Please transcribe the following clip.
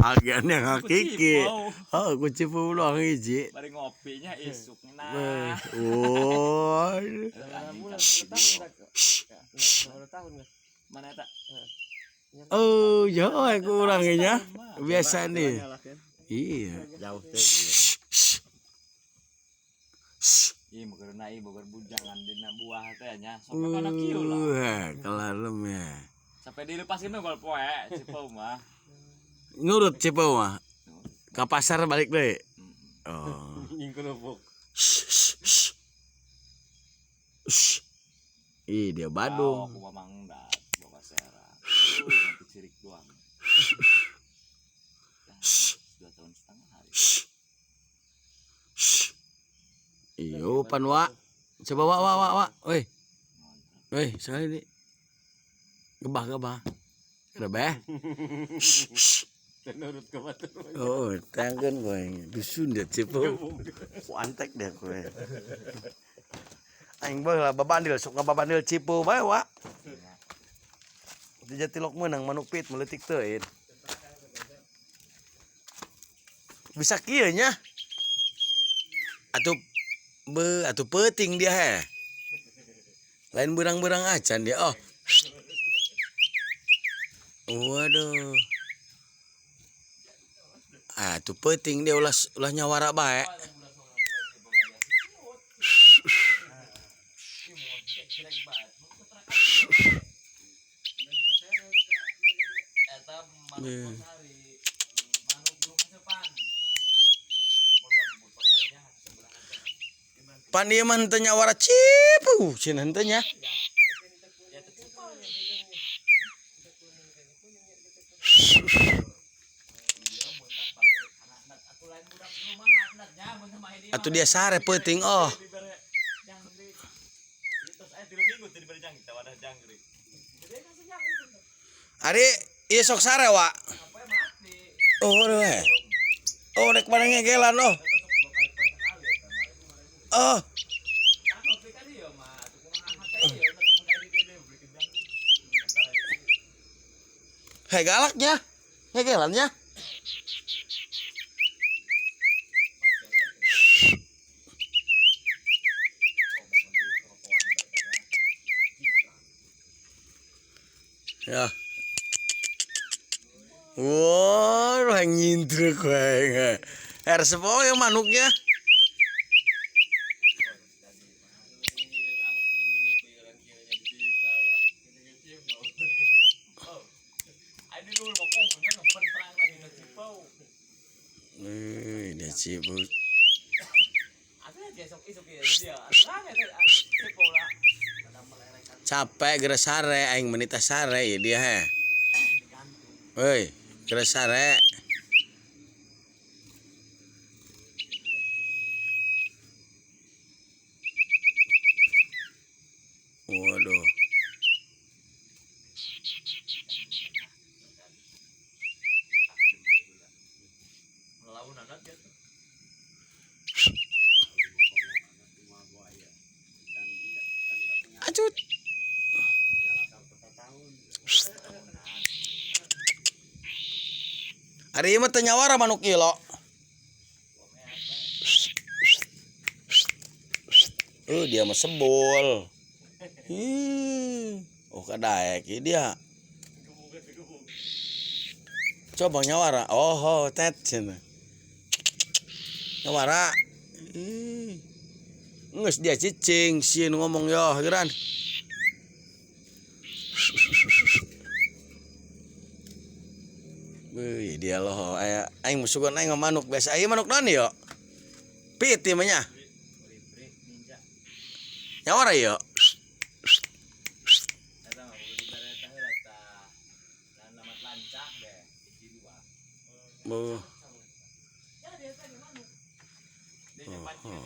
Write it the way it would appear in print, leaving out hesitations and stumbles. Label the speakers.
Speaker 1: Agian yang hakiki. Oh, ku Cipau doang hiji.
Speaker 2: Bari ngopinya isuk nah.
Speaker 1: Oh.
Speaker 2: Mana eta?
Speaker 1: Oh, jauh aku orangnya. Biasa nih. Iya.
Speaker 3: Jauh teh.
Speaker 2: Ih, meureunna ieu bogar bujangan dina buah teh nya. Sampai kana kieu lah.
Speaker 1: Kelalem ya.
Speaker 2: Sampai dilepaskeun mah poe Cipau mah.
Speaker 1: Nurut Cipau mah. Ke pasar balik deh. Oh.
Speaker 3: Nying kerupuk.
Speaker 1: Ih, dia Badung.
Speaker 2: Aku mah mangdat boga sera. Nanti cirik doang. 2,5 tahun hari.
Speaker 1: Iyo, pan wa. Coba wa wa wa wa. Woi. Woi, sekali ini. Gebah gebah. Gebah.
Speaker 3: Nurut ke batur.
Speaker 1: Oh, tangkeun kowe. Dusun dia Cipau. Ku antek deh kowe. Aing bae lah babandil sok ngababandil Cipau bae wa. Di jatilok meunang manuk pit meletik teuing. Bisa kieu nya. Atuh be atuh peuting dia he. Lain berang-berang acan dia. Oh. Waduh. Ah, tuh peuting dia ulah ulah nyawara bae. Pan ieu mah henteu nyawara cipu cenah henteu nya. Atuh dia sare peuting oh. Ari ieu sok sare wa. Oh we. Oh rek mana ngegelan oh. Oh. Hei galaknya. Ngegelannya. Ya. Wah, yang nyintruk kowe. Resep yang manuknya. Dia Cipau. Capek geura sare aing menita sare ya dia he. Woi, geura sare. Waduh. Acut. Ari ieu mah teu nyawara manuk ieu lo. Dia mah sebul. Oh kadaek ieu dia. Coba nyawara. Oh, tet cenah. Nyawara. Geus dia cicing sieun ngomong yo geran. Wih, dia loh aya aing musugan aing manuk biasa aya manuk naon yo? Pit ieu mah nya. Nyawara yo. Oh. Oh.